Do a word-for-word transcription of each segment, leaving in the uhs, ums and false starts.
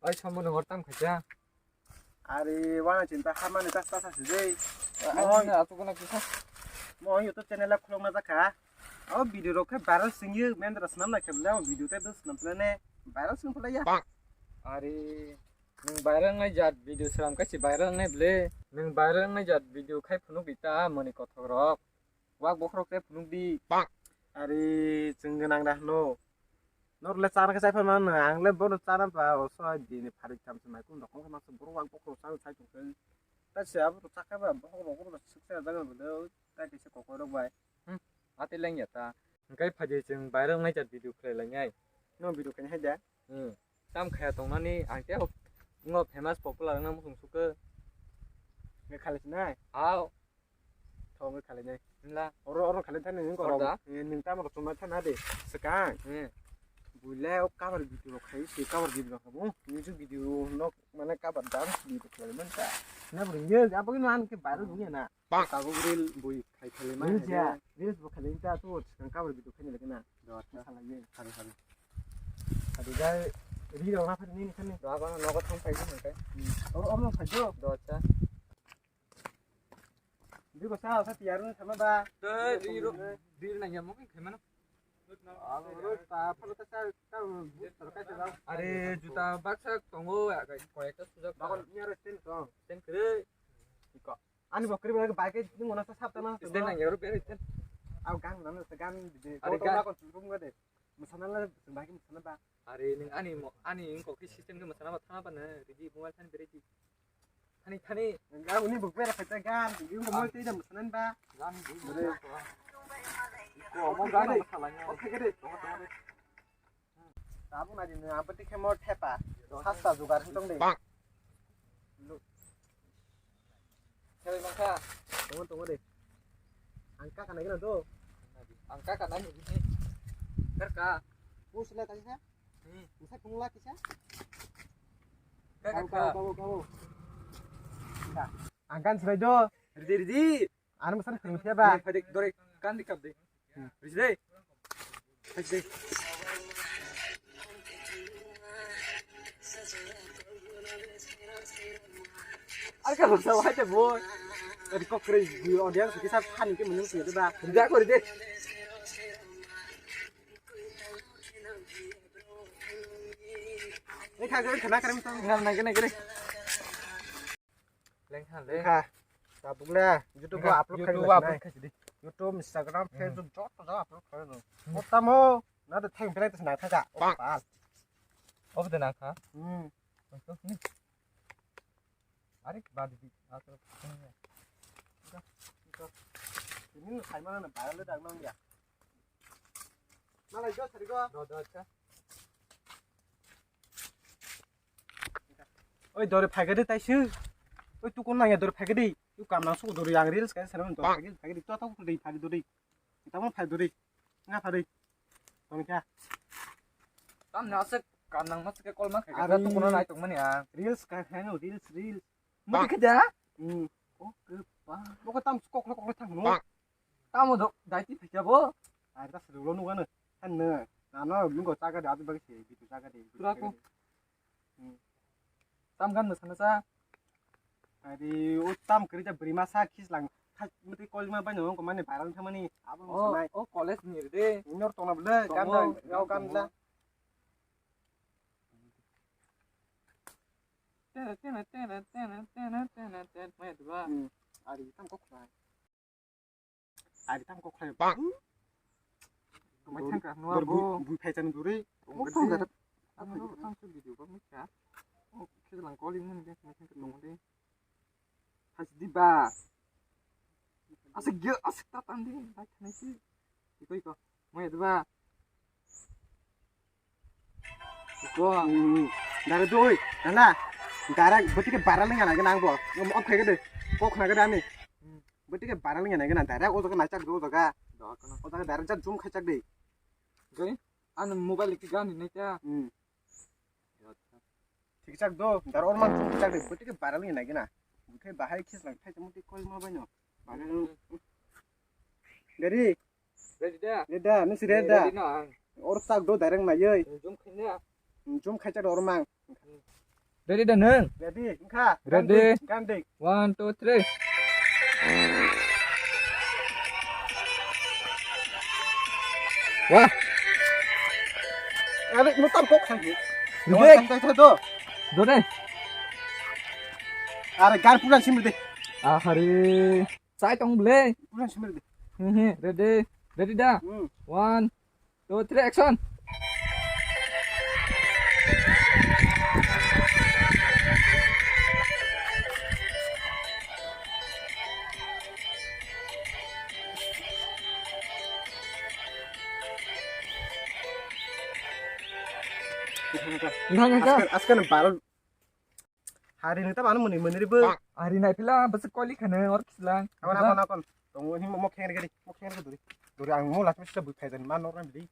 Oi, sambo no hor tam khaja. Are, wana chinta hamani tas tas asi jai. Ai, mo, na, asu guna kisa. Mo YouTube channel a khulokna jakha. O video rok khe viral singyo, mendra swnam na khe bole, o video te do swnam swnam ne viral sing phalai ya. Are, nwng viral nai jat video swnam kaisi viral nai bole. Nwng viral nai jat video khai phunuk di ta mani kothok rok. Wak bokhorok te phunuk di. Are, chwng gwnang da hwno. Norok le chana khe chai phaimano, ang le bono chana ba, o soi bini pharik tham se mai kum dokong khe masa borok wak bokhorok chana chai tong khe. Ta se abo to chakha ba, bokhorok bokhorok siksa jaga bwle, tai kaisa kokoi rok bai. Hmm, ate lengya ta. Hwnkhe phaidi chwng viral nai jat video khlai lai nai. No video khaini hai da? Hmm. Tam khaya tongnani ang tei ngo famous popular wngna muchung sukhe. Nge khalai sinai? Hao. Thong khe khalai nai. Himla. Oro, oro khalai thani nung korok. Orda? Eh, nung tamo rok chumai thana de. Swkang. Hmm. Buile o cover video rok khai se cover video rok bo. Music video nok mane cover dance video khalai man ta. Na bro ye abo no an ke viral dunia na. Tabuk reel bui khai khalai man. Reels ya. Reels bo khalai ta tu swkang cover video khai ni lagna. Do acha. Khalai ye. Hari hari. Hari jai reel rok na phani ni khani. Do acha nogo thang phai ni kai. Oro oro phai do. Do acha. Di ko sa sa tiyaru sama ba. Te reel reel nang ya mo khai mano. Aro ta phalo ta sa ta bu ta ka sa. Are juta baksa tongo ya kai koyekta sujak. Bakon nyaro sten to. Sten kre. Iko. Ani bokri ba bike ni mona sa sap ta na. Sten nang ya ro bere sten. Au gang nang sa gan di. Are ko gan. Tum tum ga de. Masana la bagi masana ba. Are ning ani mo ani ingko ki system ke masana ba thana ba na. Ridi mobile thani bere di. Thani, thani. Ang uni buk bera khacha gan, yung mo tei dam sanan ba. Gan buk bera. Ko mo gan mo salanya. Okay, gede. Tabuk na din abati khe mo thepa. Hasta jugar hin tong de. Bang. Lu. Khe mangkha. Tongo, tongo de. Ang ka kana gina do. Ang ka kana ni. Kar ka. Pusla tadi sa. Hmm. Bisa pungla kisa? Kau, kau, kau, kau. Nah, angkan sudah do. Ridi, ridi. Anu pesan kering siapa? Padik, dori, kan dikap deh. Hmm. Ridi. Ridi. Ar ka bangsa wahai te bo. Tadi kok kering di audience kita hani ke menung sih itu dah. Tidak kok ridi. Lengkha, lengkha, na kare mtang. Ngal na gene gene. Lengkha, lengkha. Tabuk le YouTube upload khai YouTube upload khai di. YouTube, Instagram, Facebook joto joto upload khai no. Motamo na de theng belai na thaka. Pal. Obo de na kha. Hmm. Are bad di. Ato. Ini saimana na viral le dagna ya. Malai jo sarigo. Do do cha. Oi dori phaikadi taisi. Oi tukun nangya dori phaikadi. Tu kam nang suku dori ang reels kan sana dori phaikadi phaikadi tu tu dori phaikadi dori. Kita mau phaikadi dori. Nga phaikadi. Tong kya? Kam na se kam nang mas ke kol ma khaikadi tu kono nai tong mani ang. Reels kan heno reels reels. Mudi khe da? Hmm. Oke pa. Mo ko tam kok kok thang no. Tamo do daiti phikya bo. Ai ta sulu lo nugano. Hanne. Nano lungo chaga de abi bagi se bitu chaga de. Pura ko. Hmm. Tam gan no sana sa. Ari o tam kri ja brima sa khis lang. Kha muti kol ma bai no ko mane viral thamani. Abo sanai. O college ni de. Nor tona bole gan da. Yau gan da. Tene tene tene tene tene tene tene maya dua. Hmm. Ari tam kok khlai. Ari tam kok khlai. Bang. Mai thang ka nuwa bo. Bui phai chan duri. Mo thang ka. Ang ro thang su video ba mi ka. O khe lang calling mun de mai thang ka tong de. Has di ba. Asik ge asik ta tan de. Bai thang si. Iko iko. Maya dua. Ko. Hmm. Dara doi. Dala. Dara botike bara lenga na gana angbo. Ngom op khai gede. Kok na gede ani. Hmm. Botike bara lenga na gana dara o jaga na chak do jaga. Do kono. O jaga dara jat jum khai chak de. Gani? Ano mobile ki gani nai ta. Hmm. Thik chak do. Dara orman jum khai chak de. Botike bara lenga na gana. Bukai bahai khis lang khai tamo ti koi ma bai no. Bara. Gari. Ready da? Ready da, nung si ready da? Ready no ang. Or sak do direct nai yoi. Jum khaina. Jum khai chak do or mang. Hmm. Ready da nwng? Ready, wngkha. Ready. Gandhi, Gandhi. One, two, three. Wah. Are, mo tam kok thang. Ready? Thang, thang, thang, do. Do de. Are, gan pulan sim de. Ah, hari. Sai tong ble. Pulan sim de. He, he, ready. Ready da? Hmm. One, two, three, action! Nang ka? Askar, askar baro. Hari nita mano muni muni ribu. Hari nai pila basi koli khane or kislang. Abang apa nakon? Tongo ini mau kheng gadi, mau kheng gadi. Duri ang mau last mesti bui kaidan man orang beli.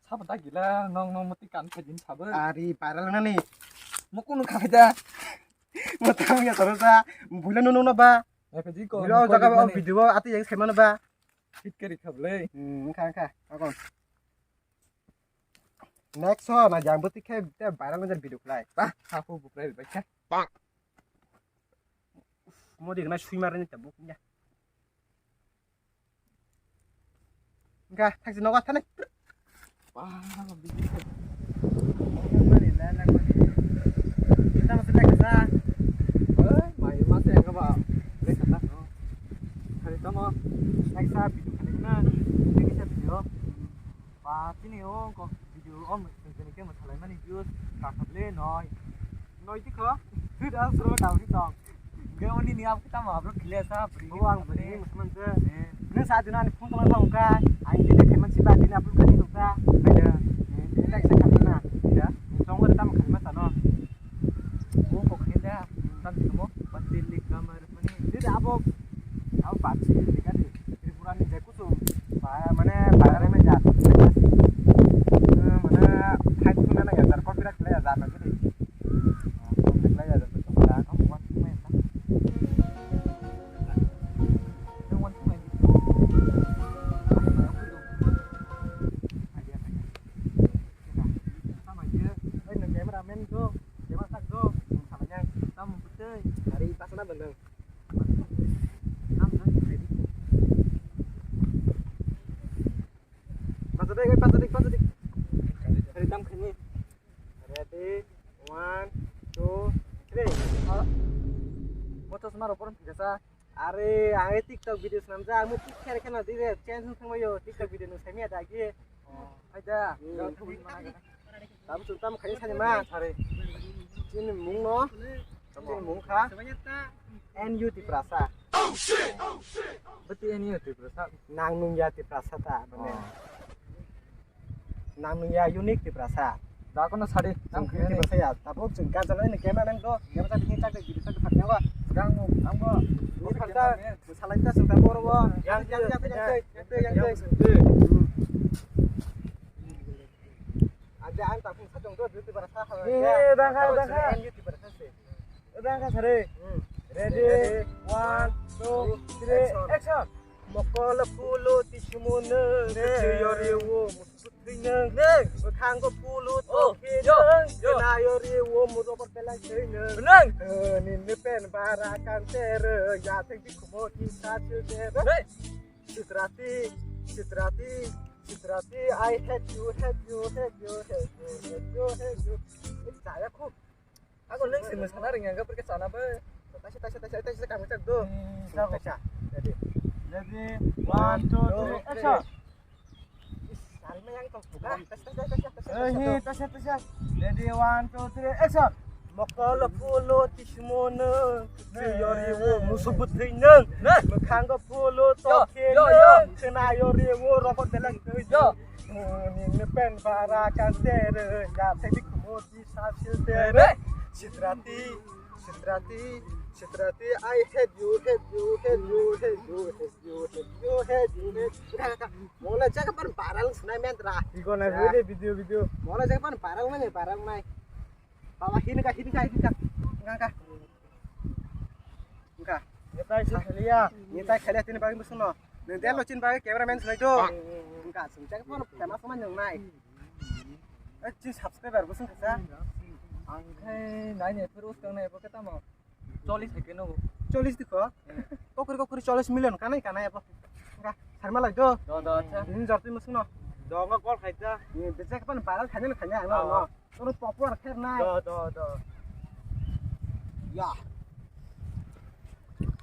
Sabo tak gila nong nong mesti kan kaidan sabo. Hari viral nani. Mau kunu khaja. Mau tahu ya terus ah. Bulan nunu na ba. Ya kaji ko. Bulan jaga ba video ati yang semana ba. Fit kari khable. Hmm, kha kha. Akon. Next ho na jang bwtwi khe te viral nang video khlai. Ba, ha hu bukrai bai kha. Bang. Modi na sui mar ni tabuk ya. Ga thak jino ga thane. Ba, video. Kita masih naik sa. Oi, mai masih yang apa? Naik sa. Hari tamo naik sa video kali na. Ini kita video. Ba, chini o kok video o mw-, tongtoni khe mwsalaimani views kakhaple noi. Noi tikho. Thud ang sro dauri tong. Ge oni ni abo tamo upload khile sa bri. Bo ang bri ni mwsman se. Eh. Nung sa dina ni phone tong tong ka. Ai dile khe man si ba dile upload khani tong ka. Aida. Eh, dile sa khani na. Aida. Tong wala tamo khani ma sano. Bo kok khani da. Tam si mo. Patili kamar. Mane, dede abo, abo batsi dikha di, Tripura ni je kuchung, ba, mane, bayar me jat. Eh, mane, fight kuna na ya, jar copyright khlai ya, jar na gede. Copyright khlai ya, jar na gede. Kamu wan kuma ya, ta? Kamu wan kuma ya? Idea, idea. Sama dia, eh, no cameraman tu, dia masak tu, sama yang, kamu betul. Hari pas na bendeng. Pasadik, pasadik, pasadik. Ready, tam khani. Ready, one, two, three. Motos maro porom phikasa. Are, ang TikTok video swnamjak, ang TikTok khe khe na dire change wng thangbaio TikTok video nung saimanya da agi. Hai da. Tam chwng tam khaini sani ma. Sare. Chini mung no. Chini mung kha. N U Tiprasa. Bati N U Tiprasa. Nang nung ya Tiprasa ta bane. Nang nung ya unique Tiprasa. Da kono sari. Nang unique Tiprasa ya. Tabuk chwng ka jalo ni camera man do. Camera ta bini chak de gidi chak de phatnyawa. Gang ang bo. Ni phatsa. Salai ta chwng ta boro bo. Yang yang yang yang yang yang. Ada ang tak pun sejong tu, tu bara sah. Eh, dah kau, dah kau. Dah kau sare. Ready, one, two, three, action. Mokol pulo tisumune, yori wo, musutinang. Bwkhango pulo tokinang, kena yori wo, murobor belai teinang. Nini pen bara kantere, ya tengti kumo isa chukere. Sitrati, Sitrati, Sitrati, I hate you, hate you, hate you, hate you, hate you, hate you. Ini saya kok. Aku neng sih mesana ring yang gak pergi sana be. Taisa, taisa, taisa, taisa, kamu cek do. Taisa. Jadi, jadi, one, two, three, action. Is, hari ini yang kau buka. Taisa, taisa, taisa, taisa, taisa. Eh, taisa, taisa. Jadi, one, two, three, action. Mokol pulo tismono, yori wo musubu teinang. Mokhango pulo tokinang, kena yori wo robot belai teinang. Nini pen bara kantere, ya tengdi kumoti sasil tere. Sitrati, Sitrati, Sitrati, I hate you, hate you, hate you, hate you, hate you, hate you, hate you, hate you. Mona jaga pan bara lang sunai mentra. Igo na video, video, video. Mona jaga pan bara lang nai, bara lang nai. Baba, hini ka, hini ka, hini ka. Nga ka. Nga. Ngetai se khaliya. Ngetai khaliya tini bagwi musuno. Nang dia lo chin bagwi cameraman sunai do. Nga, sung chak pon famous man nang nai. Eh, chin subscriber bo sung kasa. Ang khai nai ne phuru skang nai bo ketamo. Cholis hai keno. Cholis dikho. Kokri kokri cholis million kanai kanai abo. Ga sarma lai do. Do do acha. Ini jarti musno. Do ngo call khai da. Ini bejak pan viral khanya khanya ang no. Tono popular kher nai. Do do do. Ya.